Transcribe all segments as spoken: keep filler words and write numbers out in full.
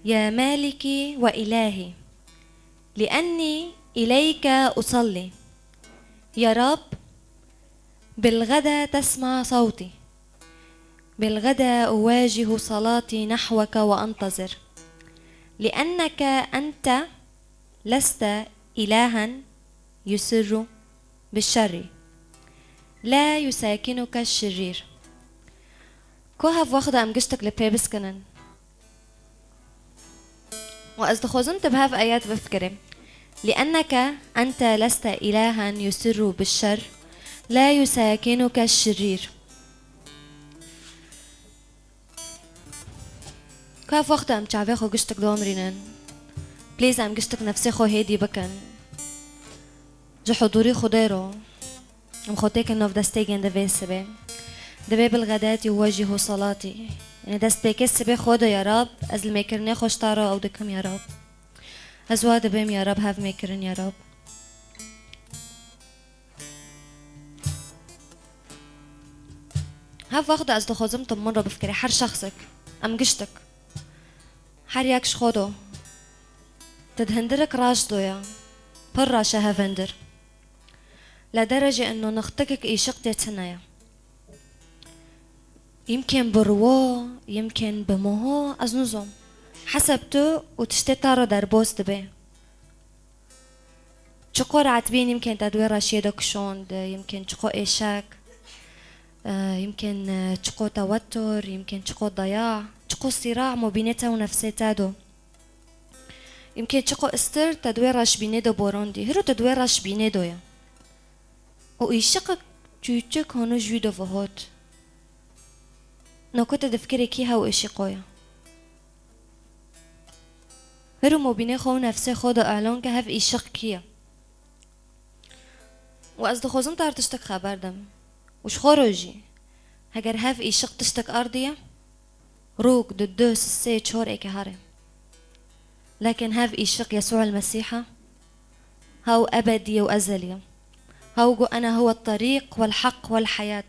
يا مالكي وإلهي، لأني إليك أصلي. يا رب، بالغدا تسمع صوتي، بالغدا أواجه صلاتي نحوك وأنتظر، لأنك أنت لست إلها يسر بالشر، لا يساكنك الشرير. Ku hev wexta em giştek li pê biskinin. û ez dixwazim tu bi hev ayet bifikirî. لأنك أنت لست إلها يسر بالشر، لا يساكنك الشرير. Ku hev wexta em çavê xwe giştek bidomrînin. Please, em giştek nefsê xwe hêdî bikin. Ji hudûrî Xwedê re. Em xwe têkin nav destê gên di vê sibê. Divê بالغداة أواجه صلاتي. Yanî destpêkê sibê Xwedê ya Rab, ez li mêkirinê xwe ji te re ew dikim ya Rab. Ez wa dibêm ya Rab, hev mêkirin ya Rab. Hev wexta ez dixwazim tu min re bifikirî, her şexsek, em giştek. Her yek ji xwe do. Tu di hindirek raş do ya. Pir raş e hev hindir. لدرجة إنه نقطتك إيشقتي تنايا. يمكن بروا، يمكن بمهو، ez nizom. Heseb tu û tiştê te re derbas dibe. Çiqo rahat bîn, يمكن te di wê reşiyê de kişand, يمكن çiqo êşek, e, يمكن, e, çiqo tewetur, يمكن çiqo ضياع, çiqo صراع mabînê te û nefsê te do. يمكن çiqo istir te di wê reşbînê de borandî. Hiro te di wê reşbînê de ye. Û îşiqek çûçik hano ji wî de ve hot. Noko te difikirê kî hew îşiqo ye? Hiro mobînê xwe û nefsê xwe de elan ke hev îşiq kî ye. Û ez dixwazim te her tiştek xeber dim. Û ji xwe re jî. Heger hev îşiq tiştek ardiye, Rûk di du sê çor êke here. Lekin hev îşiq Yesû el Mesîh e. Hew ebedî ye û ezelî ye. Hew got, "Ene huwe terîq wel heq wel heyat."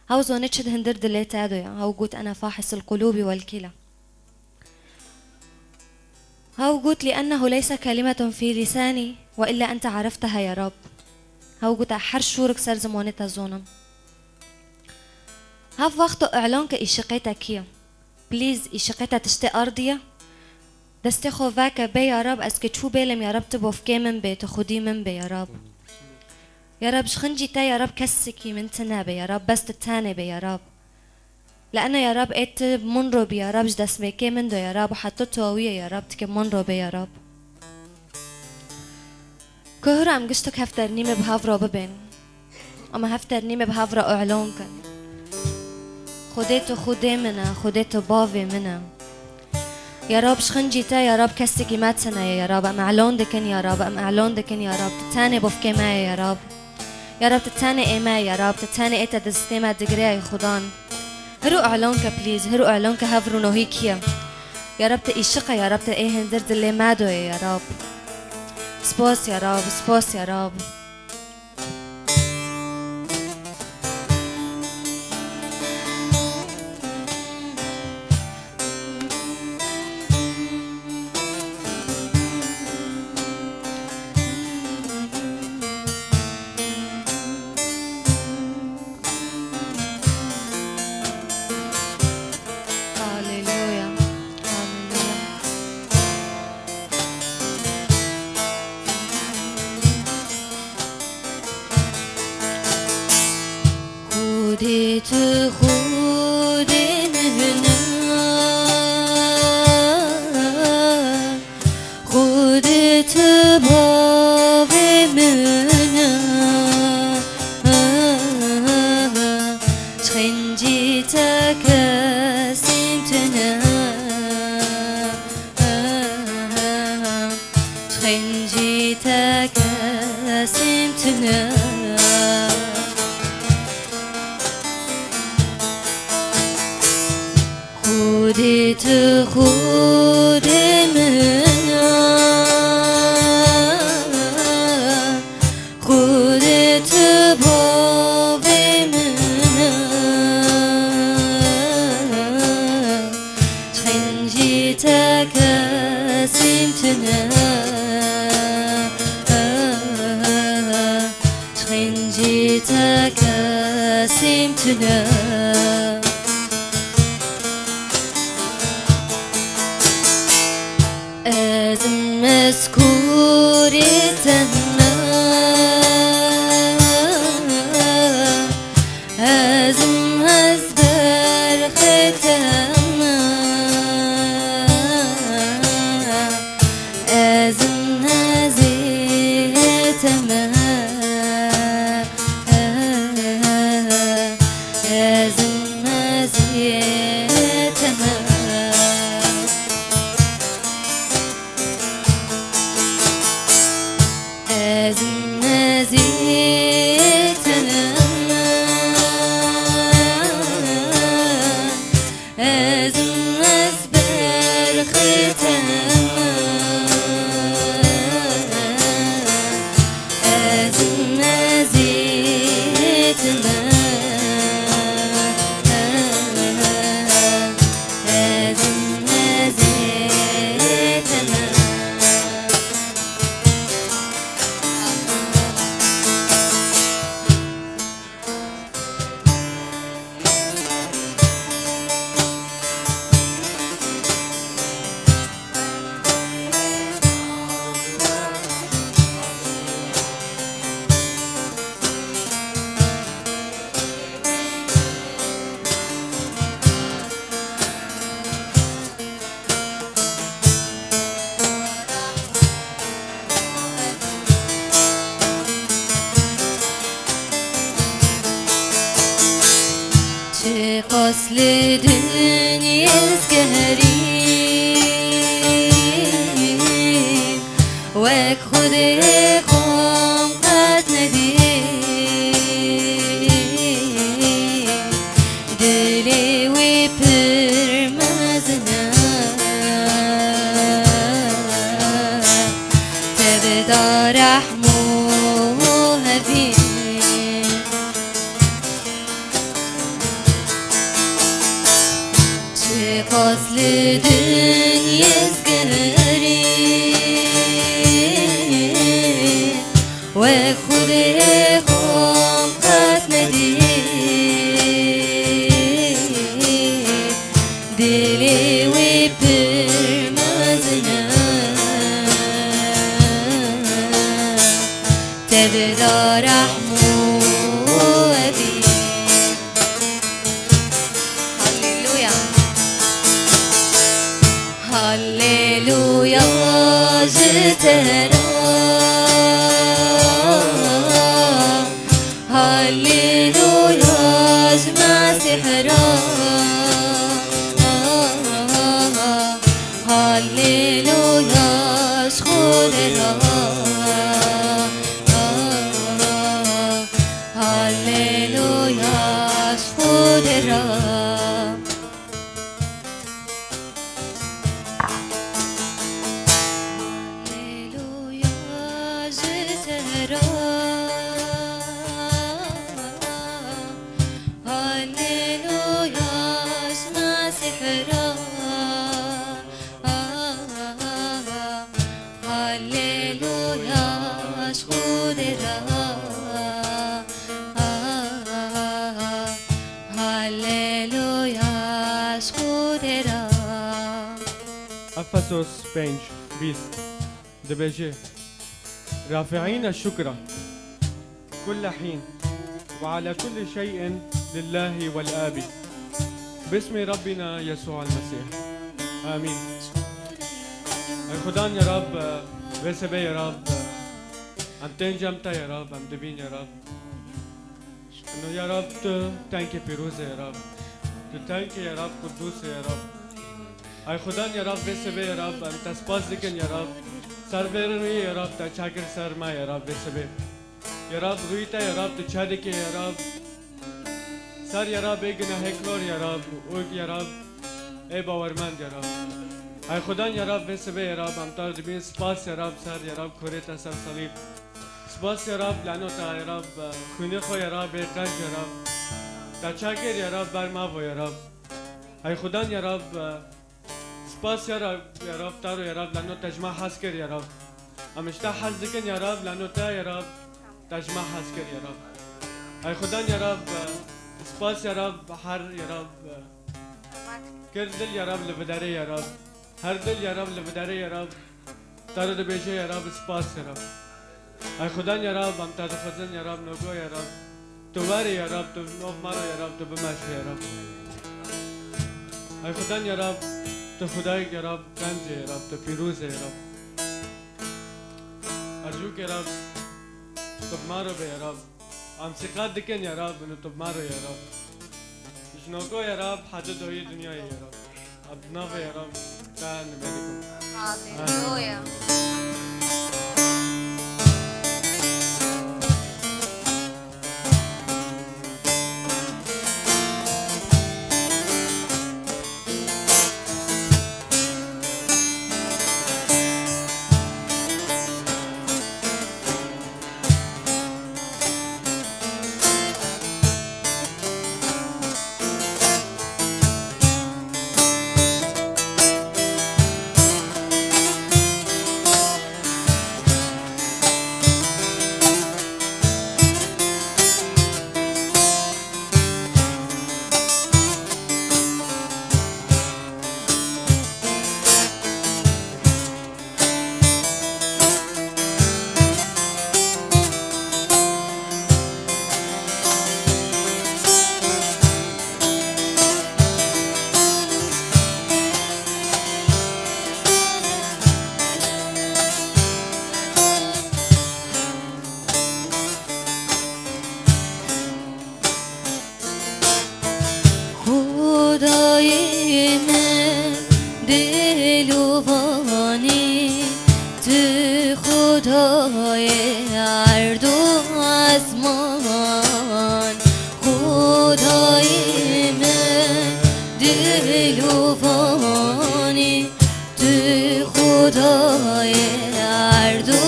Hew zonê çi di hindir dilê te de ye. Hew got, "Ene fahis el qulûbî wel kîle." Hew got, "لأنه ليس كلمة في لساني وإلا أنت عرفتها يا رب." Hew got, "Her şûrik ser zimanê te zonim." Hev wexto îlan ke îşiqê te kî ye. Please, îşiqê te tiştê ardî ye. Destê xwe veke, bê ya Rab, ez ke çû bêlim ya Rab, tu bofkê min bê, tu xwedî min bê ya Rab. Ya Rab, ji xincî te ya Rab, kesekî min tune be ya Rab, bes tu tenê be ya Rab. Li ena ya Rab, ê tu min re bî ya Rab, ji destmêkê min de ya Rab, û heta tawiye ya Rab, tu ke min re bê ya Rab. Ku hira em giştek hev ternîmê bi hev re bibên. Em hev ternîmê bi hev re îlan kin. Xwedê tu Xwedê min e, Xwedê tu bavê min e. Ya Rab, ji xincî te, ya Rab, kesekî me tune ye, ya Rab, em îlan dikin, ya Rab, em îlan dikin, ya Rab, tu tenê bofkê me ye, ya Rab. Ya Rab, tu tenê ê me, ya Rab, tu tenê ê te destê me digire, ey Xudan. Hiro îlan ke, please, hiro îlan ke hev rûnohî kî ye. Ya Rab, tu îşiq e, ya Rab, tu ê hindir dilê me do ye, ya Rab. Spas, ya Rab, spas, ya Rab. Haleluya. Haleluya. Xwedê tu Xwedê min e. Xwedê tu bavê min e. Ji xincî te kesîm tune. Ji xincî te kesîm tune. Xwedê tu Xwedê min e. Xwedê tu bavê min e. Çend Ji te kesîm tune, ji xîncî te kesîm tune. Ez mezkûrê te me, ez mezberxê te me, ez nezîhê te me, ez nezîhê te me. Ez nezîhê te me, ez mezberxê te me, ez nezîhê te me, ez nezîhê te me. Çiqas li dinyê ez gerî, wek Xwedê xwe qet nedî. Dilê wî pir mezin e, tevda rehm û hevî. Çiqas li dinyê ez gerî, wek Xwedê xwe qet nedî. Dilê wî pir mezin e, tevda rehm û hevî. Halleluya. Halleluya ji te re. Halleluya ji Mesîh re. Halleluya ji Xwedê re. Halleluya ji Xwedê re. Halleluya ji te re. Halleluya ji Mesîh re. Halleluya ji Xwedê re. Halleluya ji Xwedê re. Efesos pênc bîst dibêje, رافعين الشكر كل حين وعلى كل شيء لله والآب باسم ربنا يسوع المسيح. آمين. Ey Xudan ya Rab, vê sebê ya Rab, em tên cem te ya Rab, em dibîn ya Rab. Ino ya Rab, tu tenkê pîroz e ya Rab. Tu tenkê ya Rab, qudûs e ya Rab. Ay Xudan ya Rab, vê sebê ya Rab, em te spas dikin ya Rab. Ser vê rûyê ya Rab, te çekir ser me ya Rab, vê sebê. Ya Rab, rûyê te ya Rab, tu çe dikê ya Rab. Ser ya Rab, ê gunehêkar ya Rab, û ya Rab, ê bawermend ya Rab. Ay Xudan ya Rab, vê sebê ya Rab, em te dibîn spas ya Rab, ser ya Rab, kurê te ser salîb. Spas ya Rab, leno te ya Rab, xwînê xwe ya Rab, ê qenc ya Rab. Te çekir ya Rab, ber me vo ya Rab. Ay Xudan ya Rab, e, Spas ya Rab, ya Rab, te ro ya Rab, lano te ji me hez kir ya Rab. Em ji te hez dikin ya Rab, lano te ya Rab, te ji me hez kir ya Rab. Ay Xudan ya Rab, spas ya Rab, her ya Rab, kir dil ya Rab li viderê ya Rab. Her dil ya Rab li viderê ya Rab. Te re dibêje ya Rab, spas ya Rab. Ay Xudan ya Rab, em te dixwazin ya Rab, nogo ya Rab. Tu werê ya Rab, tu nov me re ya Rab, tu bimeşe ya Rab. Ay Xudan ya Rab, tu Xudayek ya Rab, qenc e ya Rab, tu pîroz e ya Rab. Ercûk ya Rab, tu bi me re be ya Rab. Em sîqet dikin ya Rab, û tu bi me re ya Rab. Ji nogo ya Rab, heta doyê dinyayê ya Rab. Em bi navê ya Rab, te nimê dikin. Aleluya. Xwedayê min dilovanî, tu Xwedayê erd û ezman. Xwedayê min dilovanî, tu Xwedayê erd û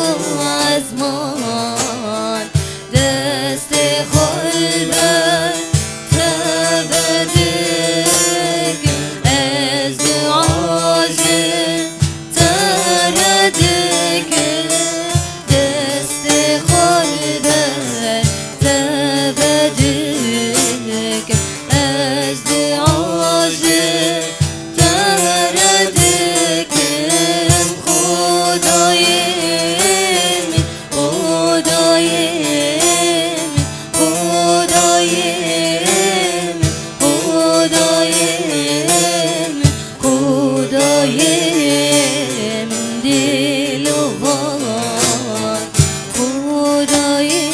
ezman, destê xwe li ber te vedikim, ez duacê te re dikim, destê xwe li ber te vedikim, ez duacê te re dikim, Xwedayê min, Xwedayê min, Xwedayê min, Xwedayê min, Xwedayê min dilovan, Xwedayê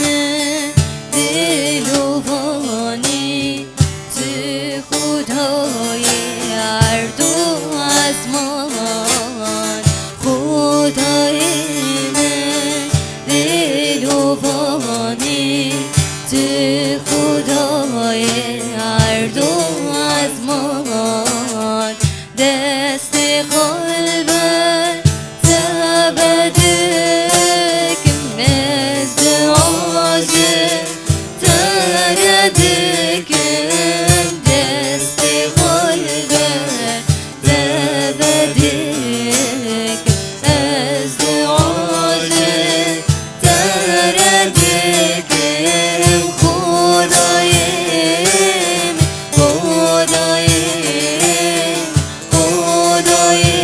min dilovanî. Tu Xwedayê erd û ezman, Xwedayê min dilovanî. Tu Xwedayê erd û ezman, destê xwe li ber te vedikim, ez duacê te re dikim, destê xwe li ber te vedikim, ez duacê te re dikim, Xwedayê min, Xwedayê min, Xwedayê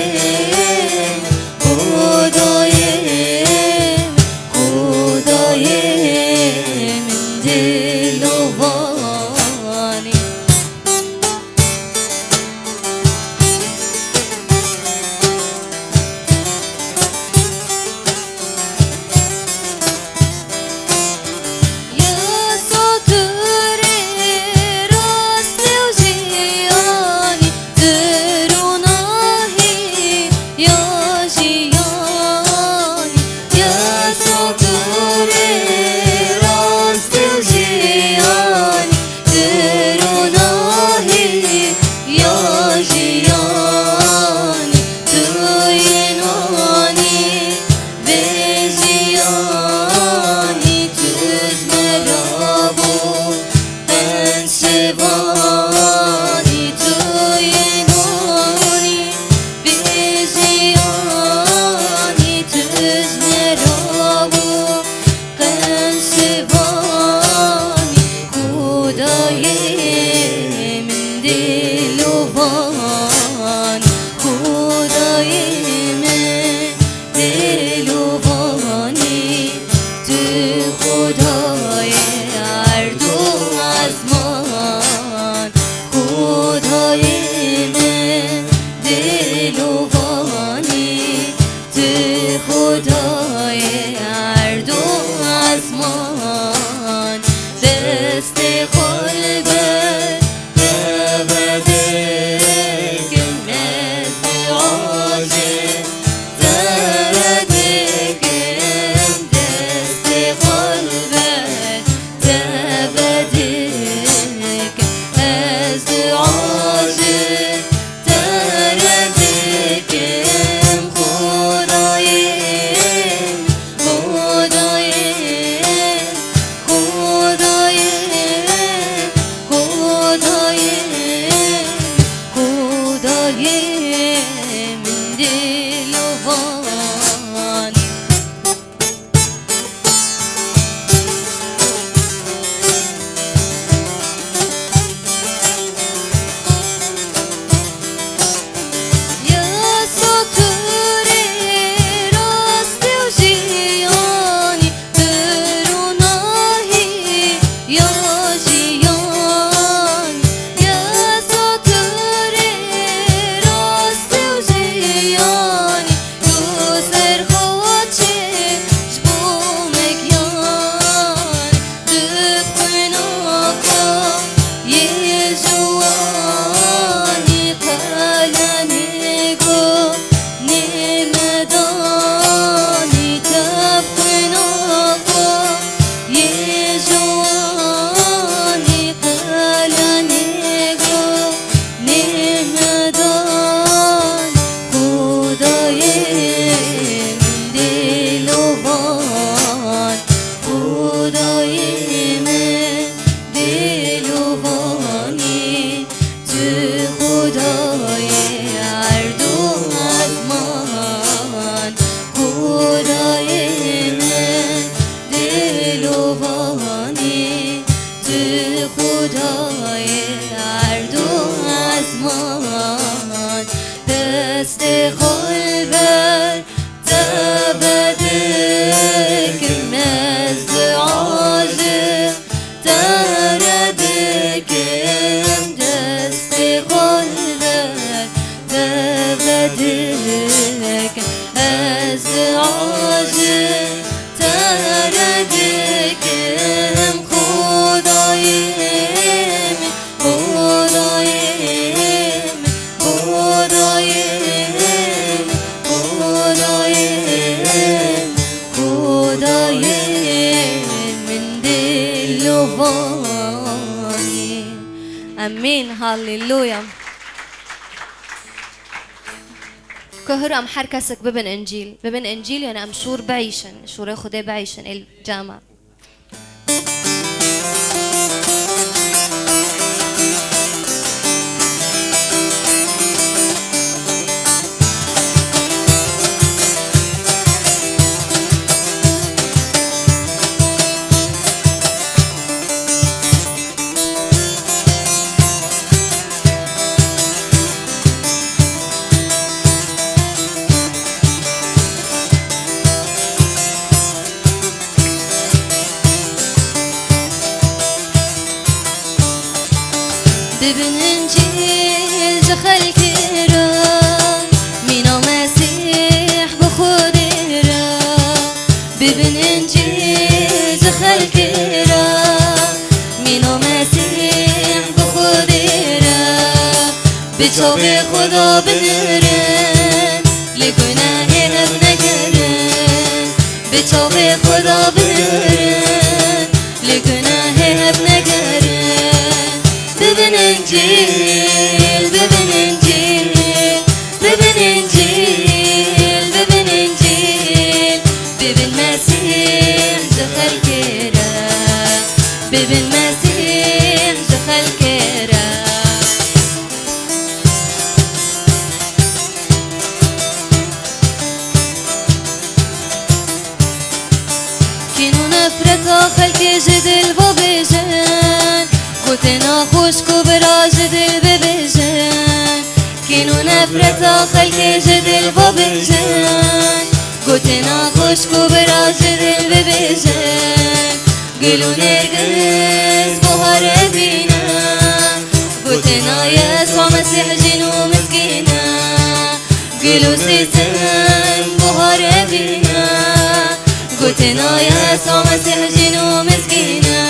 Dilovanî tu Xwedayê erd û ezman, destê xwe li ber te vedikim, ez diajim te re dikim, destê xwe li ber te vedikim, ez diajim te re dikim, Xwedayê, Xwedayê, Xwedayê, Xwedayê, Xwedayê min dilovan. Yesa tu rê rastî û jiyanî, tu rûnahî ya jiyan. Yesa tu rê rastî û jiyanî, tu ser xwe çê ji bo me giyan. Di xwîna xwe yê ciwanî, qelemê gunê me danî, te bi xwîna xwe yê ciwanî, qelemê gunê me danî, Xwedayê min dilovan. Xwedayê min dilovanî, tu Xwedayê erd û ezman. Xwedayê min dilovanî, tu Xwedayê erd û ezman. Destê xwe li ber te vedikim, ez diajim te re dikim, destê xwe li ber te vedikim, ez diajim te re dikim, Xwedayê min, Xwedayê min, Xwedayê min, Xwedayê min, Xwedayê min dilovanî. Amîn. Halleluya. Ku hûr em her kesek bibin Încîl. Bibin Încîl, yani em şûr beyşin. Şûrê Xwedê beyşin, el cama. Bibin Încîl ji xelkê re, mîna Mesîh bi Xwedê re. Bibin Încîl ji xelkê re, mîna Mesîh bi Xwedê re. Bi çavê Xweda binirin, li gunehê hev negerin. Bi çavê Xweda binirin, li gunehê hev negerin. Bibin Încîl, bibin Încîl, bibin Încîl, bibin Încîl. Bibin Mesîh ji xelkê re, bibin Mesîh ji xelkê re. Kîn û nefreta xelkê ji dil vabêjin, gotê naxweş ku bira ji dil bibêjin. Kîn û nefreta xelkê ji dil vabêjin, gotê naxweş ku bira ji dil bibêjin. Gul û nêrgiz buhare bîne, gotê na Yesû Mesîh jîn û miskîn e. Gul û sêtin buhar evîne, gotina Yesa Mesîh jîn û mizgîne.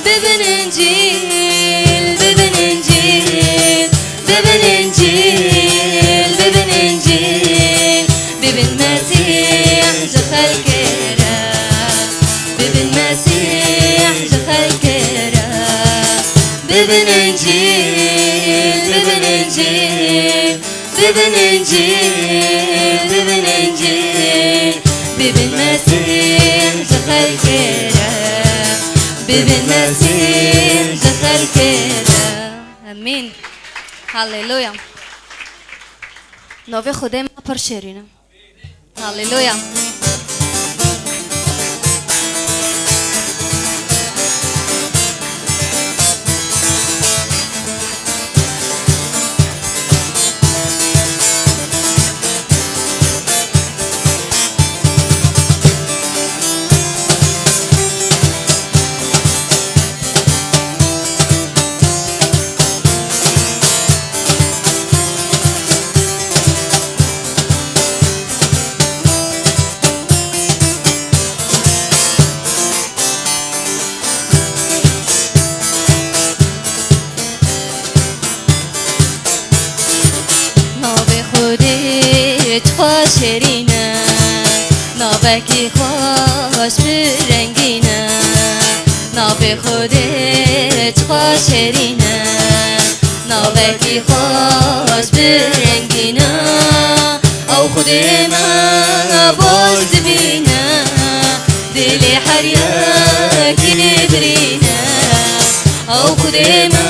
Bibin Încîl, bibin Încîl, bibin Încîl, bibin Încîl. Bibin Mesîh ji xelkê re, bibin Mesîh ji xelkê re. Bibin Încîl, bibin Încîl. Bibin Încîl, bibin Încîl, bibin Mesîh ji xelkê re, bibin Mesîh ji xelkê re. Amîn. Haleluya. Navê Xwedê me pir şêrîn e. Haleluya. Navê Xwedê çiqas şêrîn e, navekî xweş bi rengîn e. Navê Xwedê çiqas şêrîn e, navekî xweş bi rengîn e. Ew Xwedê me baş dibîne, dilê her yekî birîne. Ew Xwedê me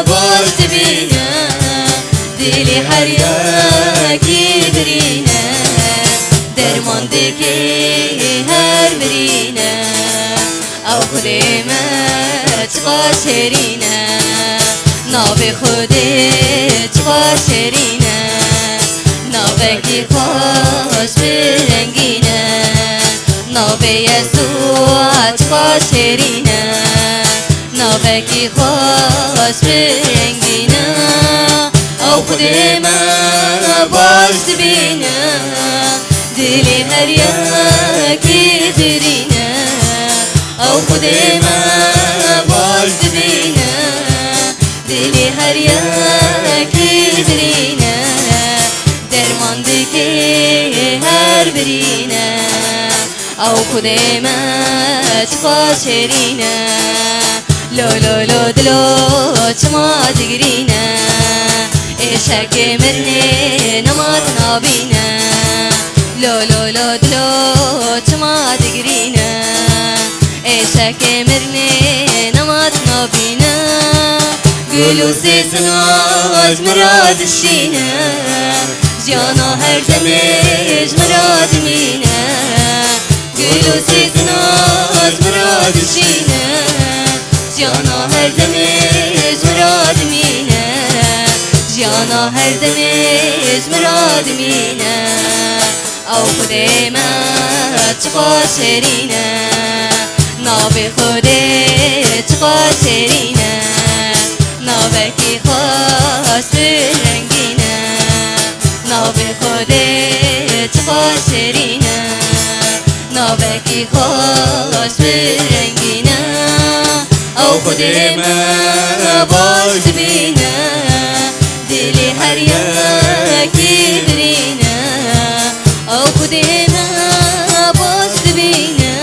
baş dibîne, dilê her yekî birîne. Derman dike her birîne. Ew Xwedê me çiqas şêrîn e, navê Xwedê çiqas şêrîn e, navekî xweş bi rengîn e. Navê Yesûa çiqas şêrîn e, navekî xweş bi rengîn e. Ew Xwedê me baş dibîne, dilê her yekî birîne. Ew Xwedê me baş dibîne, dilê her yekî birîne. Derman dike her birîne. Ew Xwedê me çiqas şêrîn e. Lo, lo, lo, dilo çima digirîne. Êşekê mirnê nemat nabîne. Lo, lo, lo, dilo çima digirîne. Êşekê mirnê nemat nabîne. Gul û sêsina ji min re dişîne. Jiyana her demê ji min re dimîne. Gul û sêsina ji min re dişîne. Jiyana her demê ji min re dimîne. Jiyana her demê ji min re dimîne. Ew Xwedê me çiqas şêrîn e. Navê Xwedê çiqas şêrîn e. Navekî xweş bi rengîn e. Navê Xwedê çiqas şêrîn e. Navekî xweş bi rengîn e. Ew Xwedê me baş dibîne. Dilê her yekî birîne. Ew Xwedê me baş dibîne.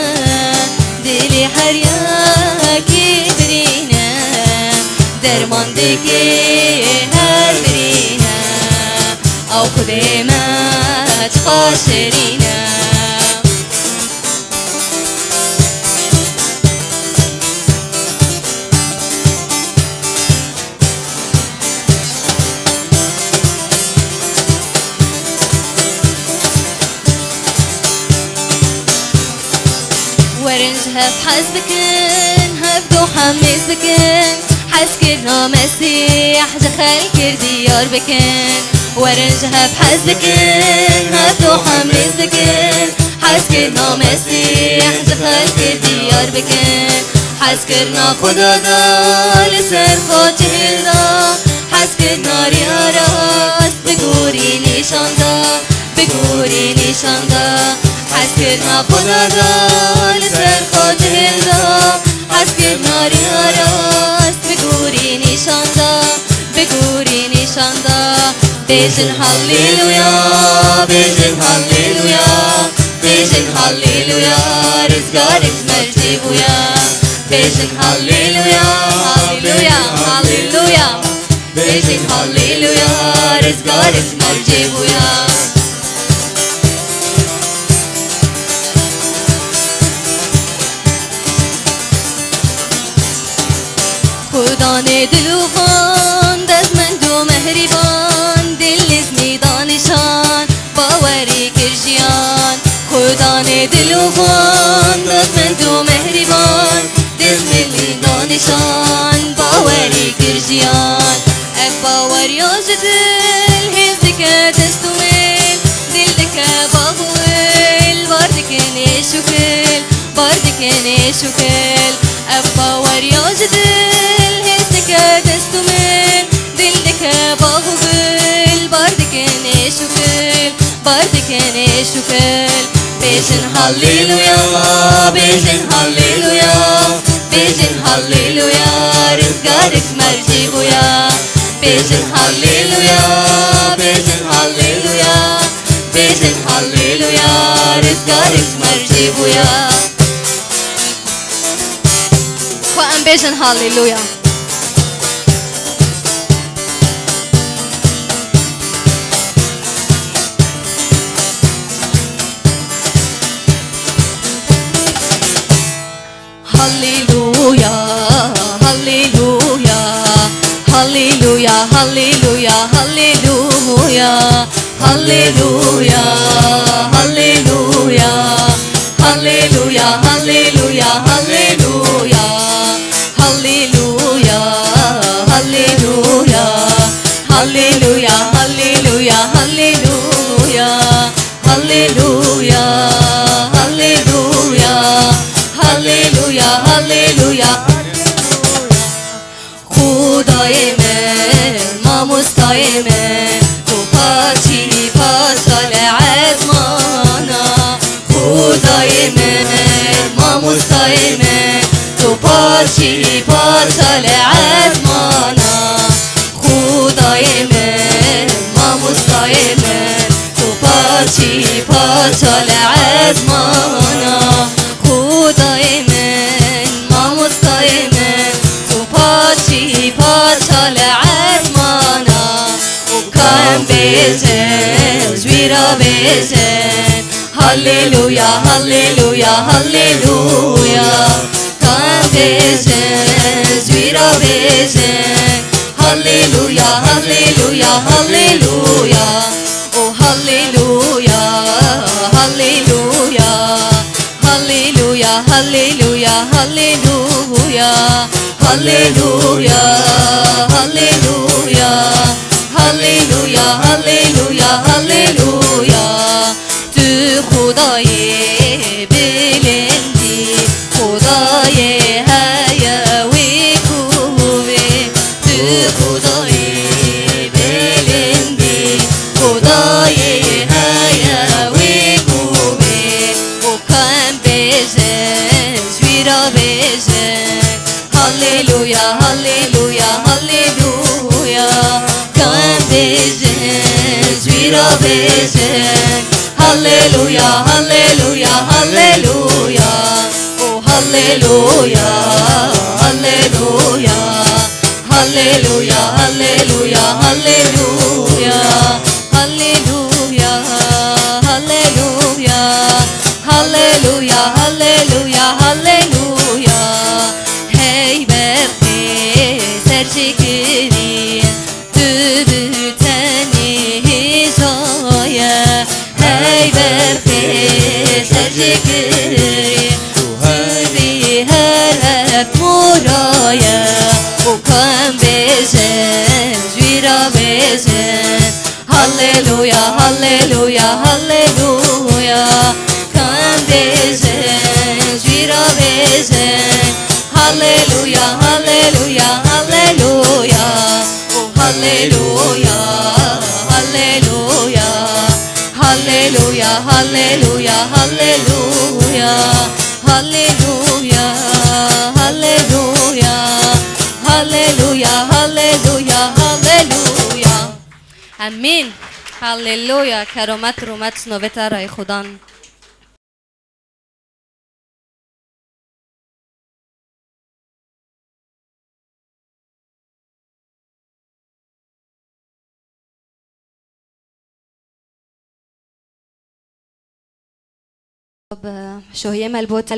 Dilê her yekî birîne. Derman dike her birîne. Ew Xwedê me çiqas şêrîn e. Werin ji hev hez bikin, hev du hemêz bikin. Hezkirina Mesîh ji xelkir diyar bikin. Werin ji hev hez bikin, hev du hemêz bikin. Hezkirina Mesîh ji xelkê diyar bikin. Hezkirina Xuda da li ser xwe çihêl da. Hezkirina riya rast bi gorî nîş Nîşan da, bi gorî nîşan da, hezkirina Xuda da, li ser xwe cihil da, hezkirina riya rast, bi gorî nîşan da, bi gorî nîşan da. Bêjin Hallelûya, bêjin Hallelûya, bêjin Hallelûya, rizgarê ji me re çêbûya. Bêjin Hallelûya, Hallelûya, Hallelûya. Bêjin Hallelûya, rizgarê ji me re çêbûya. Xudanê dilovan, destmend û mehrîban, dil nizmî da nîşan, bawerî kir jiyan. Xudanê dilovan, destmend û mehrîban, dil nizmî da nîşan, bawerî kir jiyan. Ev baweriya ji dil hêz dike dest û mêl, dil dike bax û wil, bar dikin êş û kil, bar dikin êş û kil. Ev baweriya ji dil hêz dike dest û mêl, dil dike bax û gul, bar dikin êş û kil, bar dikin êş û kil. Bêjin Hallelûya, bêjin Hallelûya, bêjin Hallelûya, rizgarê ji me re çêbûya. Bêjin Hallelûya, bêjin Hallelûya, bêjin Hallelûya, rizgarê ji me re çêbûya. Xwe em bêjin Hallelûya. Hallelûya, Hallelûya, Hallelûya, Hallelûya, Hallelûya. Hallelûya, Hallelûya, Hallelûya, Hallelûya, Hallelûya. Hallelûya, Hallelûya, Hallelûya, Hallelûya, Hallelûya. Hallelûya, Hallelûya, Hallelûya, Hallelûya. Xwedayê min, mamostayê min, tu paşî paşa li ezmana. Xwedayê min, mamostayê min, tu paşî paşa li ezmana. Xwedayê min, mamostayê min, tu paşî paşa li ezmana. Xwedayê min, mamostayê min, tu paşî paşa li ezmana. Û ka em bêjin, ji wî re bêjin. Hallelûya, Hallelûya, Hallelûya. Ka em bêjin, ji wî re bêjin. Hallelûya, Hallelûya, Hallelûya. Oh, Hallelûya, Hallelûya. Hallelûya, Hallelûya, Hallelûya. Hallelûya, Hallelûya. Hallelûya, Hallelûya, Hallelûya. Tu Xwedayê bilind î, Xwedayê heye wê ku bê. Tu Xwedayê bilind î, Xwedayê heye wê ku bê. Û ka em bêjin, ji wî re bêjin. Hallelûya, Hallelûya, Hallelûya. Ka em bêjin, ji wî re bêjin. Hallelûya, Hallelûya, Hallelûya. Oh, Hallelûya, Hallelûya. Hallelûya, Hallelûya, Hallelûya. Hallelûya, Hallelûya. Hallelûya, Hallelûya, Hallelûya. Hey berxê serjêkirî, tu bi tenê hêja ye. Hey berxê serjêkirî, tu herî her hevmora ye. Û ka em bêjin, ji wî re bêjin. Hallelûya, Hallelûya, Hallelûya. Ka em bêjin, ji wî re bêjin. Hallelûya, Hallelûya, Hallelûya. Oh, Hallelûya, Halleluya, halleluya, halleluya, halleluya, halleluya, halleluya, halleluya. Amîn. Halleluya. Keromet, rûmet, novê te rayê Xudan. Bi şohiyê me li bo te.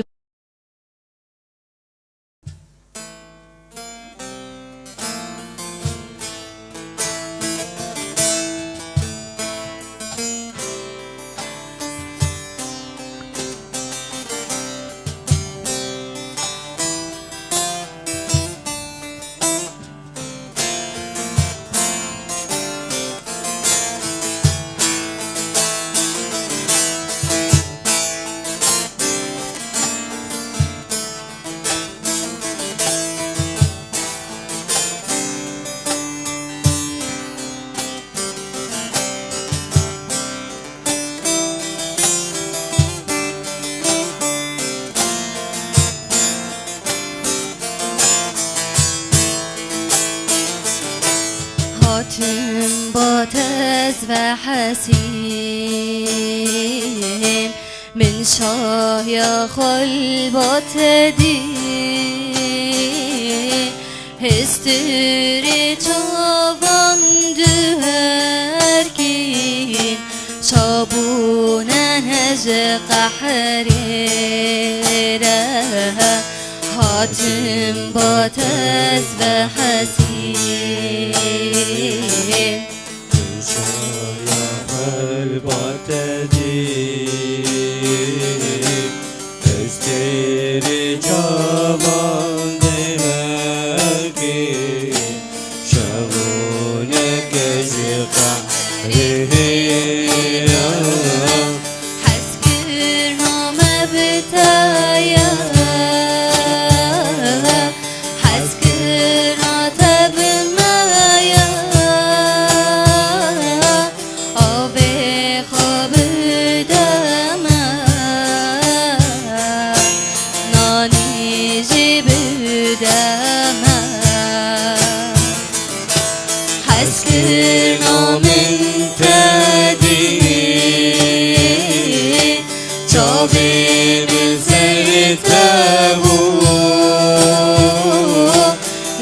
Hatim ba te ez ve hesîm, min şahiya xwe li ba te dî. Hestirê çavan duherkî, çabûne ne ji qehrê re. Hatim ba te ez ve hesîm. Şaya xwe li ba te dî. Ez têrê çavan dê vekê, şevûneke ji qehrê hêra. Hezkirina me bi te ye, hezkirina te bi me ye. Avê xwe bide me, nanî jî bide me. Hezkirina min te dî, çavê min ser te bû.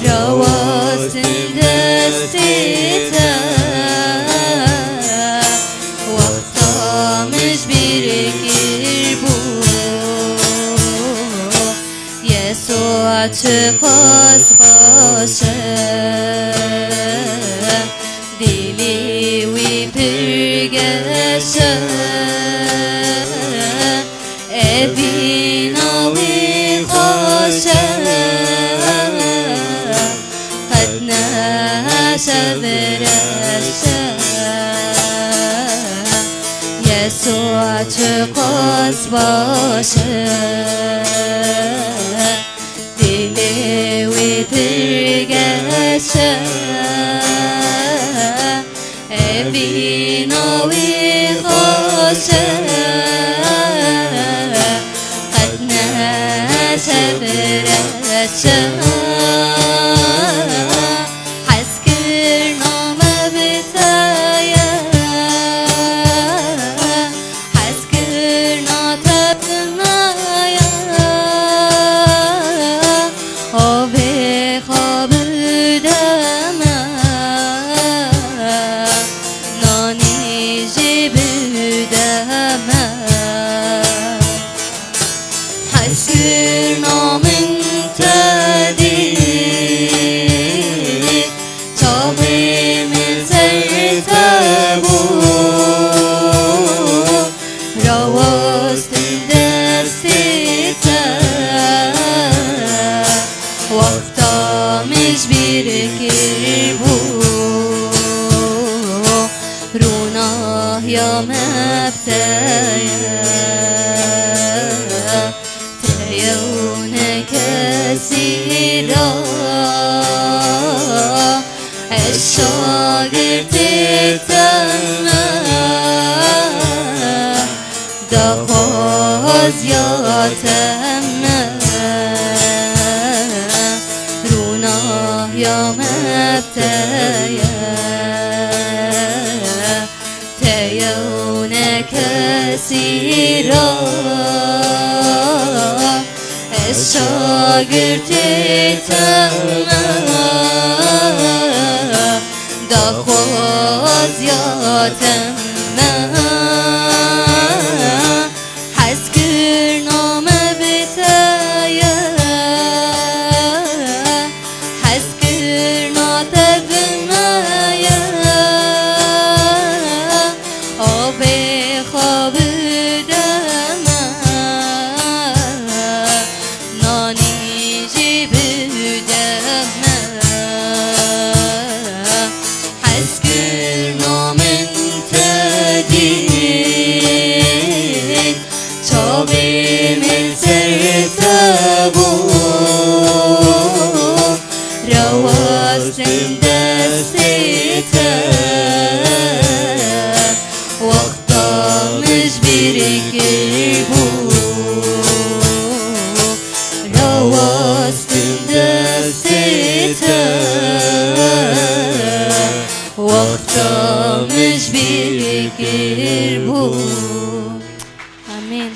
Rawastin destê te, wexta min ji bîr kiribû. Yesûa çiqas baş e, dîlê wî pir geş e. Evîna wî xweş e, qet ne şevreş e. Yesûa çiqas baş e, dîlê wî pir geş e. Evîna wî xweş e, qet ne şevreş e. Hezkirina me bi te ye, hezkirina te bi me ye. Avê xwe bide me, nanî jî bide me. Hezkirina min te dî, çavê min ser te bû. Rawastin destê te, wexta min ji bîr kiribû. Rûnahiya me bi te ye, te yew ne kesî ra. Ez şagirtê te me, Daxwaziya te me, rûnahiya me bi te ye. Te yew ne kesî ra, ez şagirtê te me. Daxwaziya te me, hezkirina me bi te ye. Hezkirina te bi me ye. Avê xwe bide me, nanî jî bide me. Hezkirina min te dît, çavê min ser te bû. Rawastim destê te, wexta min ji bîr kiribû. Rawastim destê te, wexta min ji bîr kiribû. Amîn.